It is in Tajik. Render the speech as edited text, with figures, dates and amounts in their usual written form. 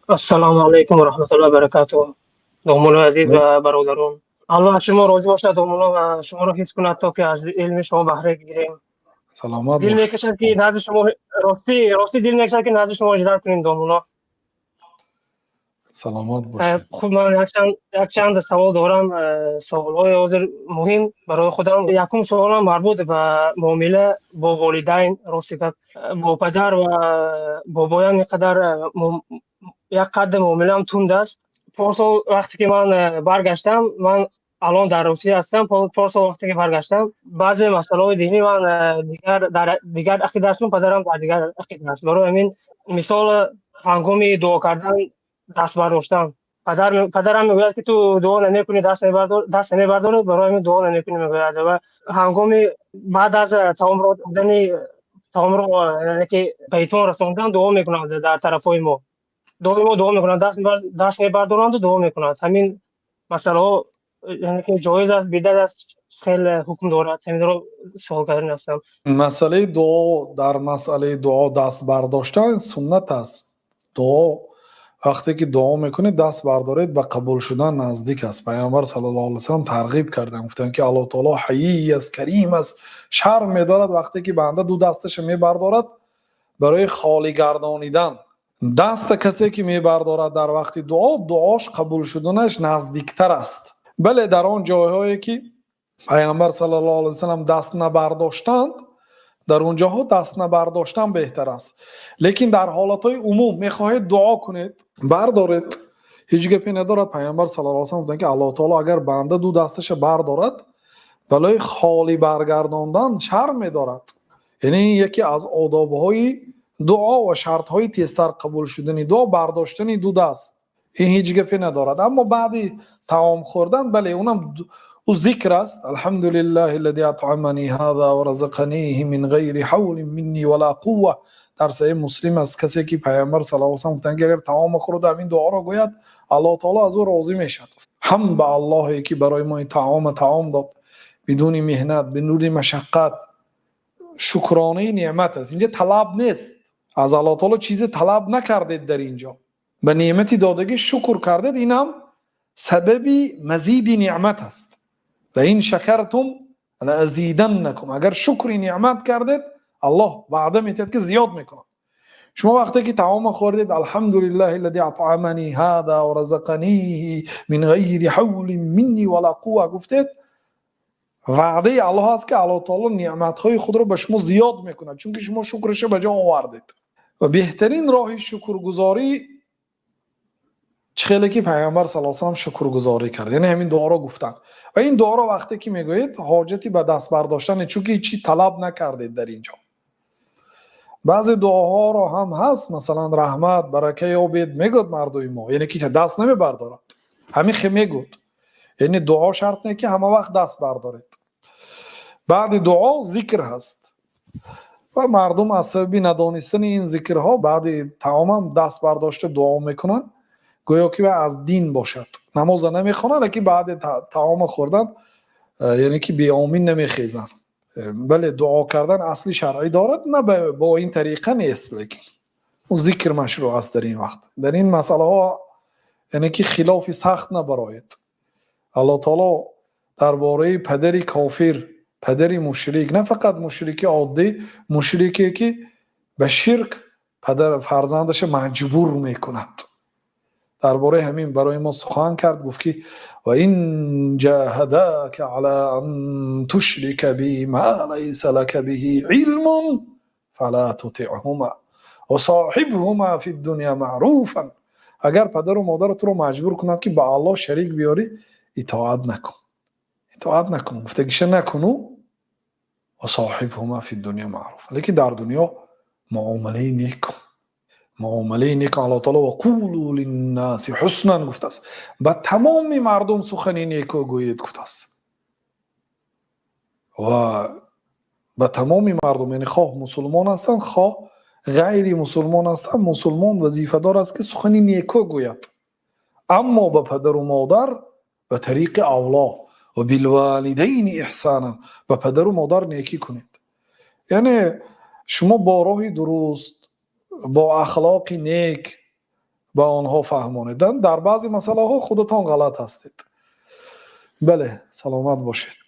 Ассалому алайкум ва раҳматуллоҳи ва баракатуҳ. Домуллои азиз ва бародарон. Аллоҳ аз шумо розӣ бошад, домулло, ва шуморо ҳифз кунад, то ки аз илми шумо баҳра гирем. Саломат Дил бош. Мекашад, ки назди шумо, ростӣ ростӣ, дил мекашад, ки назди шумо ҳиҷрат кунем, домулло. Саломат бошед. Хуб, ман якчанд савол дорам, саволҳои ҳозир муҳим барои худам. Якум саволам марбут ба муомила бо волидайн. Рости гап, бо падар ва бобоям ин қадар як қадр муомилаам тунд аст. Порсол вақте ки ман баргаштам, ман алон дар Русия ҳастам, порсол вақте ки баргаштам, баъзе масъалаҳои динӣ ман дигар дар дигар ақида ҳастам, падарам дар дигар ақида аст. Барои ҳамин, мисол, ҳангоми дуо кардан даст бардоштан, падарам мегӯяд, ки ту дуо намекунӣ, даст намебардорӣ, барои ҳамин дуо намекунӣ, мегӯяд. Ва ҳангоми баъд аз таомро додани, таомро, яъне ки ба итмом расондан, дуо мекунанд. Дар тарафҳои мо доимо дуо мекунанд, даст мебардоранду дуо мекунанд. Ҳамин масъалаҳо, яъне ки ҷоиз аст, бидъат аст, хеле ҳукм дорад? Ҳаминро суол кардан ҳастам. Масъалаи дуо, дар масъалаи дуо даст бардоштан суннат аст. Дуо, вақте ки дуо мекунед, даст бардоред, ба қабул шудан наздик аст. Пайғамбар саллаллоҳу алайҳи васаллам тарғиб карданд, гуфтанд, ки Аллоҳ таоло ҳаий аст, карим аст, шарм медорад, вақте ки банда ду дасташа мебардорад барои холӣ гардонидан. Даста касе ки мебардорад дар вақти дуо, дуош қабул шуданаш наздиктар аст. Бале, дар он ҷойҳое ки Пайғамбар саллаллоҳу алайҳи васаллам даст набардоштанд, дар он ҷоҳо даст набардоштан беҳтар аст. Лекин дар ҳолатҳои умум мехоҳед дуо кунед, бардоред, ҳеҷ гапе надорад. Пайғамбар саллаллоҳу алайҳи васаллам гуфтанд, ки Аллоҳ таоло агар банда ду дасташа бардорад барои холӣ баргардондан, шарм медорад. Яъне ин яке аз одобҳои дуо ва шартҳои тезтар қабул шудани дуо бардоштани ду даст. Ин ҳеҷ гапе надорад. Аммо баъди таом хӯрдан, бале, унам ӯ зикр аст: الحمد لله الذي أطعمني هذا ورزقنيه من غير حول مني ولا قوة. Дар Саҳеҳи Муслим аст, касе ки Пайғамбар саллаллоҳу алайҳи васаллам гуфтанд, ки агар таом хӯрда ҳамин дуоро гӯяд, Аллоҳ таоло аз ӯ розӣ мешавад. Ҳамд ба Аллоҳе ки барои мо ин таома таом дод бидуни меҳнат, бидуни машаққат. Шукронаи неъмат аст. Инҷа талаб нест, аз Аллоҳ таоло чизе талаб накардед. Дар ин ҷо ба неъмати додагӣ шукр кардед, ин ҳам сабаби мазиди неъмат аст. لئن شكرتم لأزيدنكم. Агар шукри неъмат кардед, Аллоҳ ваъда метиҳад, ки зиёд мекунад. Шумо вақте ки таома хӯрдед, الحمد لله الذي أطعمني هذا ورزقنيه من غير حول مني ولا قوة гуфтед, ваъдаи Аллоҳ аст, ки Аллоҳ таоло неъматҳои худро ба шумо зиёд мекунад, чунки шумо шукраша ба ҷо овардед. Ва беҳтарин роҳи шукргузорӣ чӣ хеле ки Пайғамбар сал салам шукргузорӣ кард, яъне ҳамин дуоро гуфтанд. Ва ин дуоро вақте ки мегӯед, ҳоҷати ба даст бардоштан, чунки чӣ талаб накардед дар ин ҷо. Баъзе дуоҳоро ҳам ҳаст, масалан, раҳмат, барака ёбед, мегӯяд мардуми мо, яъне ки даст намебардорад, ҳамин хе мегӯд. Яъне дуо шарт не, ки ҳама вақт даст бардоред. Баъди дуо зикр ҳаст ва мардум аз сабаби надонистани ин зикрҳо баъди таомам даст бардошта дуо мекунанд, гӯё ки вай аз дин бошад. Намоза намехонад, лекин баъди таома хӯрдан, яъне ки беомин намехезанд. Бале, дуо кардан асли шаръӣ дорад, на бо ин тариқа нест, лекин зикр машрӯъ аст дар ин вақт. Дар ин масъалаҳо, яъне ки хилофи сахт набароед. Аллоҳ таоло дар бораи падари кофир, падари мушрик, на фақат мушрики оддӣ, мушрике ки ба ширк падар фарзандаша маҷбур мекунад, дар бораи ҳамин барои мо сухан кард, гуфт, ки وإن جاهداك على أن تشرك بي ما ليس لك به علم فلا تطعهما وصاحبهما في الدنيا معروفا. Агар падару модарат туро маҷбур кунад, ки ба Аллоҳ шарик биёрӣ, итоат накун, итоат накун, гуфтагиша накуну. وصاحبهما في الدنيا معروفا, лекин дар дунё муомилаи нек кун, муомилаи нек. Аллоҳ таоло وقولوا للناس حسنا гуфтааст, ба тамоми мардум сухани неку гӯед гуфтааст. Ва ба тамоми мардум, яъне хоҳ мусулмон ҳастанд, хоҳ ғайри мусулмон ҳастанд, мусулмон вазифадор аст, ки сухани неку гӯяд. Аммо ба падару модар ба тариқи авло. وبالوالدين إحسانا, ба падару модар некӣ кунед. Яъне шумо бо роҳи дуруст, бо ахлоқи нек. Ба онҳо фаҳмонед. Дар баъзе масъалаҳо худатон ғалат ҳастед. Бале, саломат бошед.